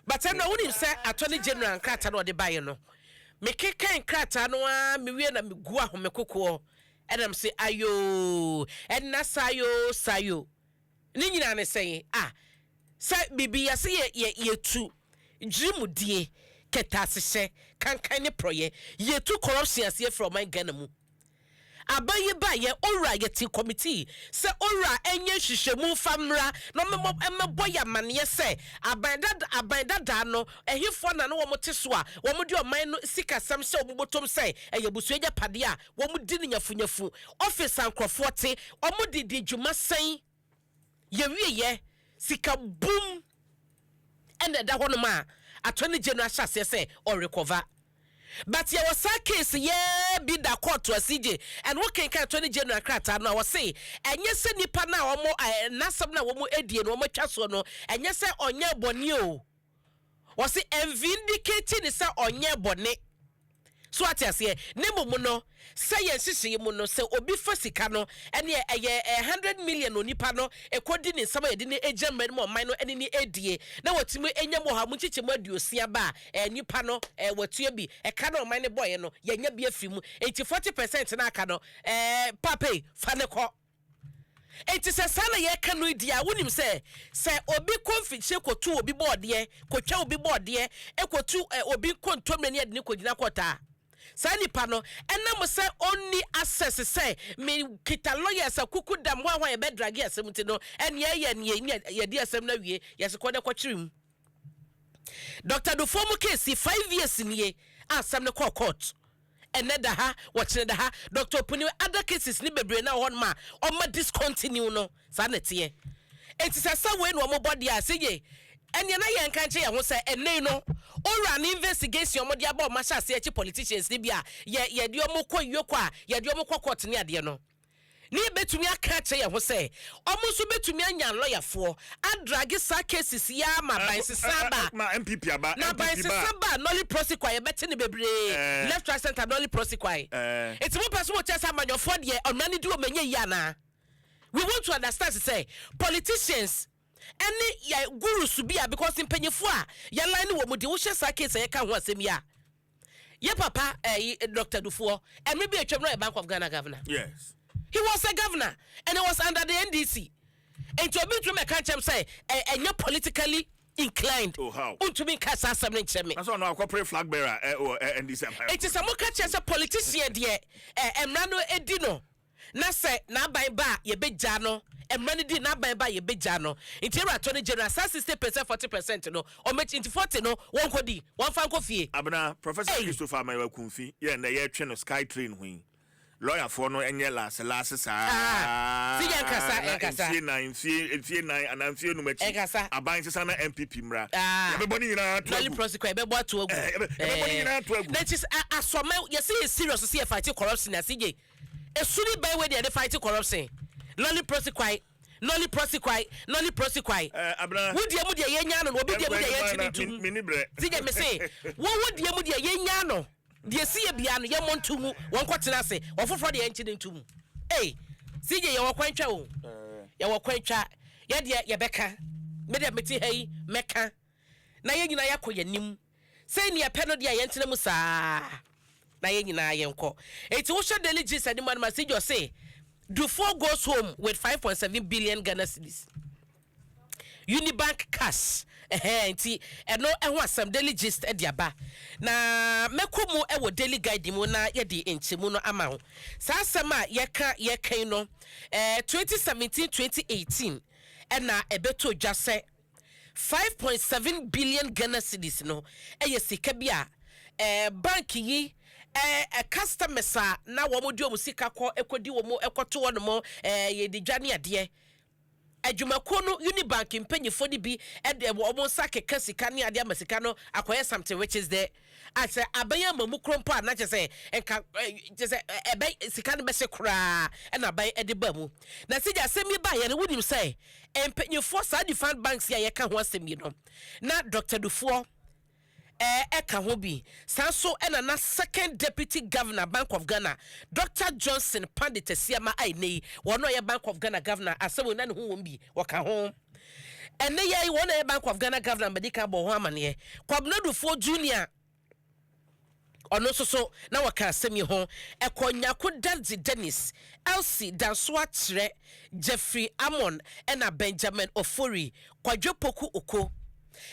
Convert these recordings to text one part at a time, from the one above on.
But ɛno wonim sɛ Attorney General nkrataa no ɔde baeɛ no, mekekan nkrataa no a mewie na megu ahomekokoɔ ɛnam sɛ ayoo, ɛnna sayo sayo ne nyinaa ne sɛn a sɛ biribi yɛsɛ yɛ yɛ yɛtu dwirimudie, kɛtɛasehyɛ, kankan ne porɔyɛ, yɛtu corruption aseɛ firi ɔman Ghana mu. Aban yi ba yɛ owura, yɛte committee sɛ owura ɛnyɛ nhwehwɛmu fa mmra na ɔmɛmɔ ɛmɛbɔ yɛ amaneɛ sɛ aban dada, aban dadaa no, ɛhefoɔ na ne wɔn te so a wɔn de ɔman no sikasɛm sɛ wɔn bɔtɔm sɛ ɛyɛ busua agyapadeɛ a wɔn di ne nyafunyafu, office a nkurɔfoɔ te, wɔn de di dwuma sɛn. Yɛwie yɛ sika boom ɛna ɛda hɔnom a Attorney General ahyɛ aseɛ sɛ ɔrecover, but yɛwɔ saa case yɛɛ bi da court asigye. Ɛna wokenkan Attorney General krataa no a, wɔse ɛnyɛ sɛ nipa no a wɔn n'asɛm no a wɔn adie no, wɔn atwa soɔ no, ɛnyɛ sɛ ɔnyɛ bɔne o. Wɔse ɛnvindicate ne sɛ ɔnyɛ bɔne so, ate aseɛ? Ne mmom no, sɛ yɛn nhyehyɛeɛ mu no, sɛ obi fa sika no, ɛne ɛyɛ 100 million, onipa no ɛkɔdi ne nsɛm a yɛde ne agya mmerɛ no mu, ɔman no ɛne ne edie na wɔtumi anya mu ɔha mu nkyekyɛ mu 60 ba a, nipa no wɔtua bi ɛka na ɔman no bɔɔyɛ no, yɛnya bi afiri mu. Eti 40% na aka no, pape fa ne kɔ. Eti sɛ saa na yɛka no di a, wonim sɛ obi kɔ mfikyire kɔtu obi bɔɔdeɛ, kɔtwa obi bɔɔdeɛ, ɛkɔtu obi nkontomire ne yɛde ne kɔgyina kɔtaa saa nipa no, ɛnam sɛ ɔnni access sɛ me kita lawyers akuku dam hɔ a hɔ a yɛbɛdrag asɛm ti no, ɛnea ɛyɛ neɛ yɛde asɛm no awie, yɛsɛ kɔ ne kɔkyere mu. Dr Duffuor mu case, 5 years nie a asɛm no kɔɔ court. Ɛnɛ da ha, wɔkyerɛ da ha. Dr Opuni, other cases ne bebree na wɔ hɔ nom a ɔma discontinue no. Saa na ɛteɛ. Eti sɛ wei na ɔmo bɔ deɛ a sɛ ye ɛnea na yɛn nka nkyɛn yɛn ho sɛ ɛnɛ no owura ne investigation ɔmo de aba, ɔmo ahyɛ aseɛ akyi politicians ne bi a yɛ yɛde ɔmo kɔ yoko a yɛde ɔmo kɔ court ne adeɛ no ne, yɛbɛtumi aka akyerɛ yɛn ho sɛ ɔmo nso bɛtumi anya lɔyafoɔ adrag saa cases yi ama ban sesa ba. Ma NPP aba. Na ban NPP ba. sesa ba, nolle prosequi, yɛbɛte ne bebree left, right, center, nolle prosequi. Eti mo pɛ so mo kyerɛ sɛ amanyɔfoɔ deɛ, ɔmena ne di wɔn ɛnyɛ yie anaa? We want to understand sɛ politicians ɛne yɛ gurus bi a, because mpanyinfoɔ a yɛlan ne wɔ mu de wohyɛ saa case a yɛka ho asɛm yi a, yɛ papa ɛyi Dr Duffuor, ɛmɛ bi atwam no, yɛ Bank of Ghana governor. He was a governor and it was under the NDC. Nti obi ntumi mɛka nkyɛn sɛ ɛnyɛ politically inclined. Oh, how? Ntumi nka saa asɛm no nkyerɛ me. Na sɛ ɔno akɔpere flag bearer wɔ NDC aban. Eti sɛ moka kyerɛ sɛ politician deɛ, mmara no edi no na sɛ n'aban ba a, yɛbɛgya no. Mmara no di n'aban ba a, yɛbɛgya no. Nti ewura Attorney General, saa 60%, 40% no ɔmɛkyi, nti 40 no wɔn kɔ di, wɔn fa nkɔ fie. Abena, Professor Hey. Christopher Amankwah Akumfi yɛ na yɛtwe no sky train ho yi, lɔyafoɔ no nyɛ laase laase saa. Ah, si yɛ nkasa, Na nkasa. mfie 4, mfie 4 anaa mfie 5 akyi, Nkasa. aban sesa na NPP mmra, Ah. yɛbɛbɔ ne nyinaa to Nolle agu. prosequi, yɛbɛbɔ ato agu. Yɛbɛbɔ ne nyinaa to agu. Na nti asɔmɛ yɛsɛ yɛ serious sɛ yɛ fight corruption ase gye esu ni bɛn wei deɛ yɛde fight corruption? Nolle prosequi, nolle prosequi, nolle prosequi. Abena, Wo deɛ mu deɛ yɛnya no, na obi deɛ mu deɛ yɛnkyi ne ntum. Meni brɛ. Ti gye me se wo deɛ mu deɛ yɛnya no deɛ si yɛ bia no, yɛmmɔ nto mu, wɔn kɔ tena ase, wɔfoforɔ deɛ yɛnkyi ne ntum. Ei, si gye, yɛwɔ kwan twa o, yɛwɔ kwan twa. Yɛdeɛ yɛbɛka, me deɛ mete ha yi mɛka na yɛn nyinaa yɛakɔ yɛn anim sɛ nea pɛ no deɛ yɛntena mu saa na yɛn nyinaa yɛnkɔ. Eti wohyɛ Daily Gist anim anum ase gye, ɔse Duffuor goes home with 5.7 billion Ghana cedis Unibank cash. Ɛhɛn, nti ɛno ɛho asɛm Daily Gist ɛde aba. Na mɛkɔ mu ɛwɔ Daily Guide mu na yɛde nkyɛmu no ama ho. Saa asɛm a yɛka yɛkan no, 2017 2018 ɛna ɛbɛtɔ dwa sɛ 5.7 billion Ghana cedis no ɛyɛ sika bi a bank yi customers a na wɔn de wɔn sika kɔ ɛkɔdi wɔn ɛkɔto wɔn mo yɛde dwa ne adeɛ, adwumakuo no Unibank mpanyinfoɔ no bi ɛde wɔn nsa keka sika ne adeɛ ama sika no akɔyɛ something which is there a sɛ aban ama mu kuro mpo a, na kyerɛ sɛ nka kyerɛ sɛ ɛbɛ sika no bɛhyɛ koraa. Ɛna aban ɛde ba mu na sɛ asɛm yi ba yɛn no, wonim sɛ mpanyinfoɔ saa different banks yi a yɛka ho asɛm yi no, na Dr Duffuor ɛka ho bi. Saa nso ɛna na second deputy governor, Bank of Ghana, Dr Johnson Pandit Asiama a ɛnɛ yi wɔn a ɔyɛ Bank of Ghana governor, asɛm na ne ho wɔm bi wɔka ho. Ɛnɛ yɛ wɔn na yɛ Bank of Ghana governor mbɛdi kan bɔ ho amaneɛ. Kwabena Duffuor Junior, ɔno nso so na wɔka asɛm yi ho. Ɛkɔ Nyako Dadzie Dennis, Elsie Dansoa Kyerɛ, Jeffrey Amon, ɛna Benjamin Ofori, Kwadwo Poku Oko.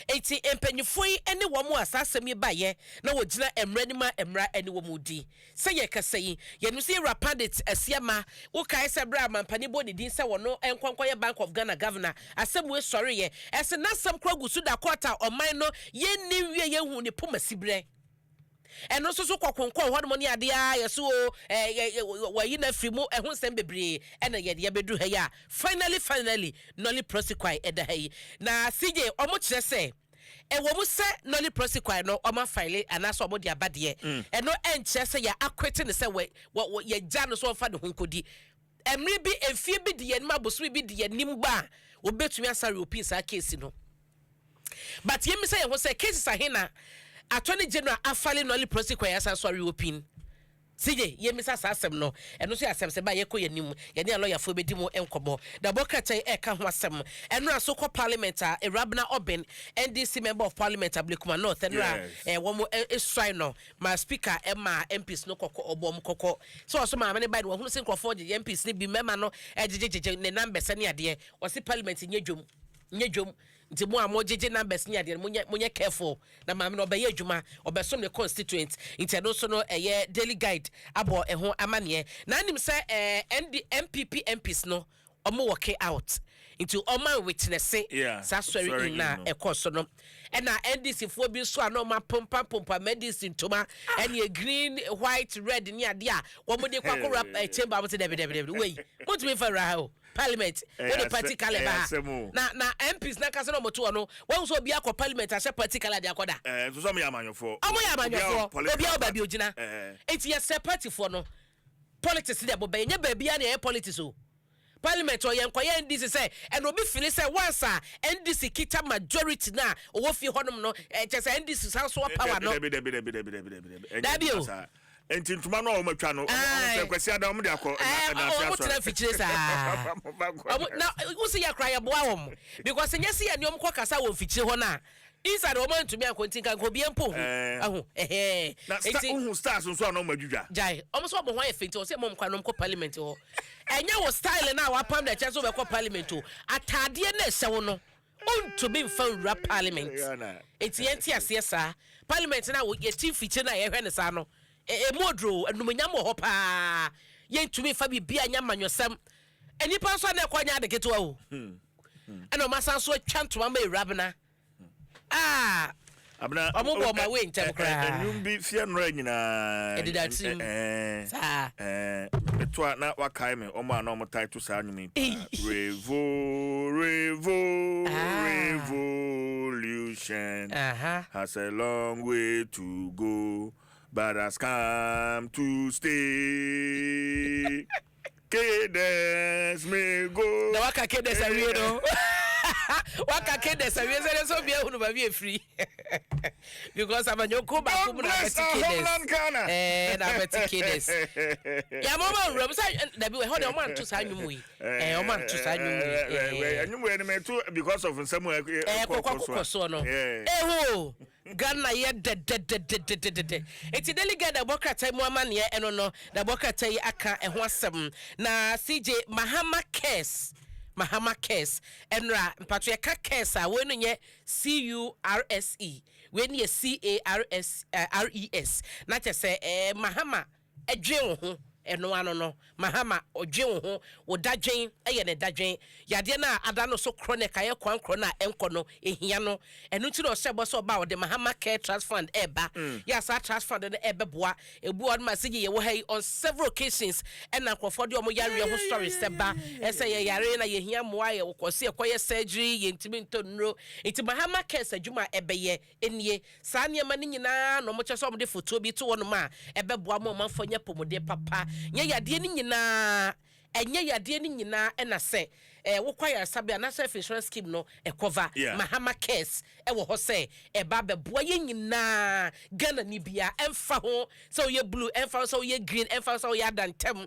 Eti mpanyinfoɔ yi ne wɔn a saa asɛm yi baeɛ na wɔgyina mmara no mu a mmara ne wɔn di sɛ yɛkasa yi. Yɛnim sɛ yɛwura Pandit Asiama, wokae sɛ berɛ a mampani bɔ ne din sɛ wɔno nkɔnkɔyɛ Bank of Ghana governor, asɛm wei sɔreyɛ. Ɛsɛ n'asɛm kora gu so da court a ɔman no yɛnni wie yɛhu ne poma siberɛ. Ɛno nso so kɔkonkɔn hɔnom ne adeɛ a yɛso o wɔyi no afiri mu. Ɛho nsɛm bebree ɛna yɛde yɛbɛduru ha yi a finally nolle prosequi ɛda ha yi. Na CJ, ɔmo kyerɛ sɛ ɛwɔ mu sɛ nolle prosequi no ɔmo afile anaasɛ ɔmo de aba deɛ, ɛno ɛnkyerɛ sɛ yɛ akwete ne sɛ wɔ wɔ yɛgya no so ɔmfa ne ho nkɔdi. Mmere bi, mfie bi di yɛn anim, abosom bi di yɛn anim ba a wɔbɛtumi asa reopen saa case no. But yɛmi sɛ yɛn ho sɛ cases ahe na Attorney General afile nolle prosequi asan so reopen? CJ, yɛmisa saa asɛm no. Ɛno nso yɛ asɛm sɛ ba yɛkɔ yɛn anim, yɛne alɔyafoɔ bɛdi mu nkɔmmɔ. Na bɔkrakyɛn ɛka ho asɛm. Ɛnora so kɔ Parliament a Ewurabena Aubynn, NDC Member of Parliament Ablekuma North, ɛnora wɔn esuae no ma Speaker ɛma MPs no kɔkɔ, ɔbɔ wɔn kɔkɔ sɛ ɔso maame ne ba no wɔhunu sɛ nkurɔfoɔ gye MPs no bi, mmarima no ɛgyegyegyegye ne numbers ne adeɛ. Ɔsi Parliament nye dwom, nye dwom, nti mo a mo gyegye numbers ne adeɛ no, monyɛ careful na maame no ɔbɛyɛ adwuma, ɔbɛsom ne constituent. Nti ɛno nso no ɛyɛ Daily Guide abɔ ɛho amanneɛ. Na anim sɛ ND NPP MPs no ɔmo work out, nti ɔmo witness saa swearing in na ɛkɔ so no. Ɛna NDC foɔ bi nso a na ɔmo apompampompa NDC ntoma ɛne green, white, red ne adeɛ a wɔn de kɔ akɔwura chamber, wɔn ti dɛbi dɛbi dɛbi, wei motumi fa wura ha o. Parliament wode party colour ba ha na MPs na kasa na ɔmo to hɔ no, wɔn nso obi akɔ Parliament ahyɛ party colour de akɔda. Ɛɛ, nso sɛ ɔmo yɛ amanyɔfoɔ. Ɔmo yɛ amanyɔfoɔ, obi a baabi ogyina. Eti yɛsɛ partyfoɔ no, politics de bɔ bɛyɛ nye baabi a na yɛyɛ politics o. Parliament ɔyɛ nkɔyɛ NDC sɛ ɛna obi feel sɛ once a NDC kita majority na ɔwɔ fie hɔnom no, ɛkyɛ sɛ NDC san so wɔ power no. Dabi dabi dabi dabi dabi dabi dabi. Dabi o. Nti ntoma no a wɔn atwa no, ɔmo sɛ Kwasi Ada wɔn de akɔ ɛnaase asɔre. Ɔmo tena fikyire saa ɔmo na wosi yɛ kora yɛ boa wɔn because nyɛ si yɛ ni ɔmo kɔ kasa wɔ mfikyire hɔ na inside wɔn ntumi akɔ, nti nka obi mpo hu ahu ɛhɛn. Na star, ohun stars nso a na ɔmo adwidwa. Gyae, ɔmo nso ɔmo ho ayɛ fɛ, nti ɔsɛ ɛmo nkwa na ɔmo kɔ Parliament hɔ. Ɛnyɛ wɔ style na wapam na ɛkyɛ sɛ ɔbɛkɔ Parliament o. Ataadeɛ na ɛhyɛ wo no, ɔntumi nfa nwura Parliament. Eti yɛn ti aseɛ saa Parliament na yɛti mfikyire na yɛhwɛ ne saa no, emu oduro enumonyam wɔ hɔ paa. Yɛntumi nfa biribi anya manyɔsɛm. Nipa nso a na ɛkɔ anya ade ketewa o, ɛna ɔmo asan so atwa ntoma ma Ewurabena aa. Abena. Ɔmo bɔ ɔmo away ntɛm koraa. Ɛnwom bi fie nnora nyinaa. Ɛdeda tirim. Saa. Meto a na wakae me ɔmo a na ɔmo tae to saa nnwom yi paa. Revo revo revolution has a long way to go, but has come to stay. Cadence may go. Na waka cadence awie no, waka cadence awie sɛ sɛ obi ehunu baabi efiri because amanyɔkuo baako mu na abɛte cadence na abɛte cadence yàmú ɔmɔ nwura mu sɛ dabi ɛhɔ de ɔmɔ anto saa nnwom yi, ɔmɔ anto saa nnwom yi. Ɛnwom yi ni mɛ to because of nsɛm a ɛkɔ kɔ soɔ no. Ehu Ghana yɛ dɛdɛdɛdɛdɛdɛ. Eti Daily Guide ɛbɔ krataa mu amaneɛ ɛno no na ɛbɔ krataa yi aka ɛho asɛm. Na CJ, Mahama Cares, Mahama Cares, ɛnura mpatro yɛka cares a, wei no nyɛ curse, wei no yɛ cars res, na kyɛ sɛ Mahama ɛdwen wo ho. Ɛno ano no, Mahama ɔdwen wo ho, wo dadwen ɛyɛ ne dadwen. Yadeɛ no a ada no so chronic ayɛ kwan korɔ no a ɛnkɔ no ehia no. Ɛno nti na ɔhyɛ bɔ sɛ ɔba a ɔde Mahama Care Trust Fund ɛɛba. Yɛ saa trust fund no ɛbɛboa ebu ɔno ma sɛ yɛwɔ ha yi on several occasions ɛna nkurɔfoɔ de ɔmo yareɛ ho stories sɛ ba ɛsɛ yɛ yare na yɛhia mmoa, yɛ kɔ so yɛkɔyɛ surgery, yɛntumi ntɔ nnuro. Nti Mahama Cares adwuma a ɛbɛyɛ nie. Saa nneɛma no nyinaa na ɔmo kyerɛ sɛ ɔmo de fotuo bi to hɔnom a ɛbɛboa ma ɔmanfoɔ nyɛ pɔmuden papa. Nyɛ yadeɛ no nyinaa, ɛnyɛ yadeɛ no nyinaa ɛna sɛ wokɔ ayaresabea National Health Insurance Scheme no ɛcover. Mahama Cares ɛwɔ hɔ sɛ ɛba bɛboa yɛn nyinaa. Ghana ni bia, ɛmfa ho sɛ woyɛ blue, ɛmfa ho sɛ woyɛ green, ɛmfa ho sɛ woyɛ adantam.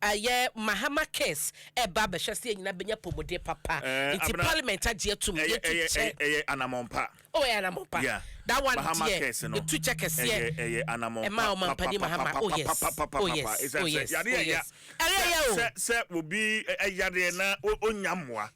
Ɛyɛ Mahama Cares ɛba abɛhwɛ sɛ yɛn nyinaa bɛnya pomuden papa. Nti Abena, parliament agye atum. Ɛyɛ yɛtu ɛyɛ kyɛ. Ɛyɛ anamɔmpa. Oh, ɛyɛ anamɔmpa. That one Mahama deɛ Cares no. Ɛtu kyɛ kɛseɛ. Ɛyɛ anamɔmpa. Ɛma ɔmampanin Mahama. Oh yes, oh yes, oh yes, oh yes. Ɛyɛ yɛ o. Sɛ obi ɛyadeɛ na onya mmoa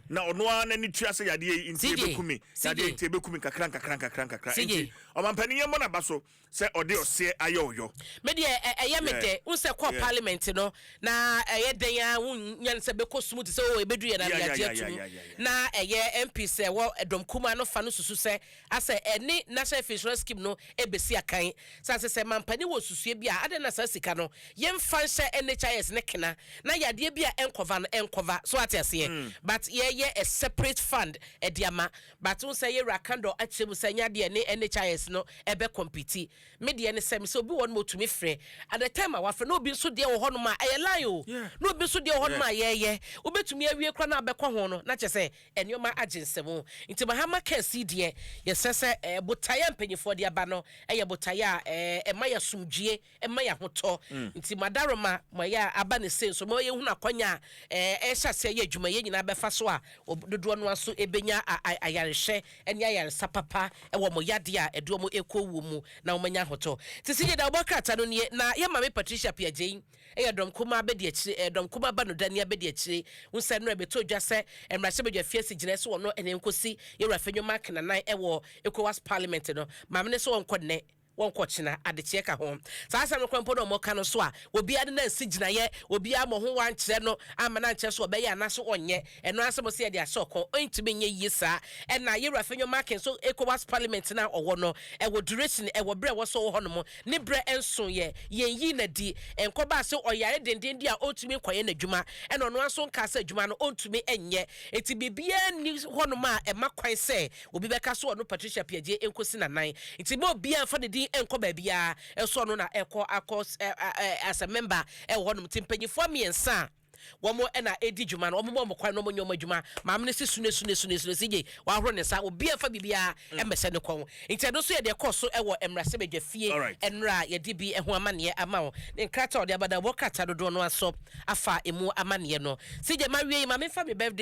na ɔno ara n'ani tua sɛ yadeɛ yi nti CJ, ebekumi CJ. yadeɛ nti ebekumi nkakra nkakra nkakra nkakra. CJ. Nti ɔmampanin, yɛn mmɔ n'aba so sɛ ɔde ɔseɛ ayɛ ɔyɔ. Me deɛ, ɛyɛ me dɛ n sɛ kɔɔ parliament no na ɛyɛ den a wonya no sɛ bɛkɔ sum te sɛ o ɛbɛdu yɛ na yɛagye atum. Na ɛyɛ MP sɛ ɛwɔ dɔm kuma no fa no susu sɛ asɛ ɛne National Health Insurance Scheme no ɛbɛsi akan sɛ mampani wɔ susue bi a adɛn na saa sika no yɛmfa nhyɛ NHIS ne kena na yadeɛ bi a ɛnkɔva no ɛnkɔva so, ate aseɛ? But yɛyɛ a separate fund ɛde ama, but wo sɛ yɛwura Kandɔ akyerɛ mu sɛ nyɛ adeɛ ne NHIS no ɛbɛ compete. Me deɛ ne sɛ me sɛ obi wɔ no ma otumi frɛ at the time a wafrɛ na obi nso deɛ wɔ hɔnom a ɛyɛ line o, na obi nso deɛ wɔ hɔnom a yɛyɛ wobɛtumi awie kora na abɛkɔ ho no na kyerɛ sɛ nneɛma agye nsɛm. Nti Mahama Cares deɛ, yɛsɛ sɛ botaeɛ a mpanyinfoɔ de aba no ɛyɛ botaeɛ a ɛma yɛ asomdwie, ɛma yɛ ahotɔ. Nti madaroma ma yɛ a aba ne se nso ma yɛhunu akwanya a ɛhyɛ aseɛ yɛ adwuma yɛn nyinaa bɛfa so a dodoɔ no nso ɛbɛnya ayarehwɛ ne ayaresa papa ɛwɔ mo yadeɛ a ɛde wɔn ɛkɔ wuo mu na wɔn anya ahotɔ. Nti sɛ yɛda wɔbɔ krataa no nie na yɛ Maame Patricia Piagyei ɛyɛ dɔm kuma abɛdi akyire, dɔm kuma ba no dani abɛdi akyire nsa no ɛbɛtɔ dwa sɛ mmarahyɛbadwa fie si gyina so wɔ no ɛne nkosi yɛwura Afenyo Markin ɛwɔ ECOWAS parliament no. Maame ne so wɔnkɔ nnɛ, wɔnkɔ kyena, adekyeɛ ka ho. Saa asɛm no kwan mpo na ɔmɔka no so a obiara de nansi gyinaeɛ, obiara ma ho wankyerɛ no ama na nkyerɛ so ɔbɛyɛ anaso ɔnyɛ. Ɛno asɛm sɛ yɛde ahyɛ ɔkɔn ɔntumi nyɛ yie saa. Ɛna yɛwura Afenyo Markin so ECOWAS parliament na ɔwɔ no ɛwɔ duration, ɛwɔ berɛ ɛwɔ so wɔ hɔ nom ne berɛ nso yɛ yɛn yi na di nkɔbaa sɛ ɔyare dendenden a ɔntumi nkɔyɛ n'adwuma. Ɛna ɔno nso nka sɛ adwuma no ɔntumi nyɛ, eti biribiara ni hɔnom a ɛma kwan sɛ obi bɛka so ɔno Patricia Piagye nkosi nanan. Nti mo obiara nfa ne din nkɔ baabiara ɛso ɔno na ɛkɔ akɔ ɛ ɛ as a member ɛwɔ hɔnom. Nti mpanyinfoɔ mmiɛnsa a wɔn ɛna edi dwuma no, wɔn bɔ wɔn kwan na wɔn nyɛ wɔn adwuma. Maame no si sune sune sune sune si gye wahoro ne nsa, obiara fa biribiara ɛmɛsɛ ne kɔn. Nti ɛno nso yɛ deɛ kɔɔ so ɛwɔ mmarahyɛbadwa fie ɛnora a yɛde bi ɛho amanneɛ ama wo ne nkrataa a ɔde abada wɔ krataa dodoɔ no aso afa emu amanneɛ no si gye. Ma wie yi, maame, fa mi birthday.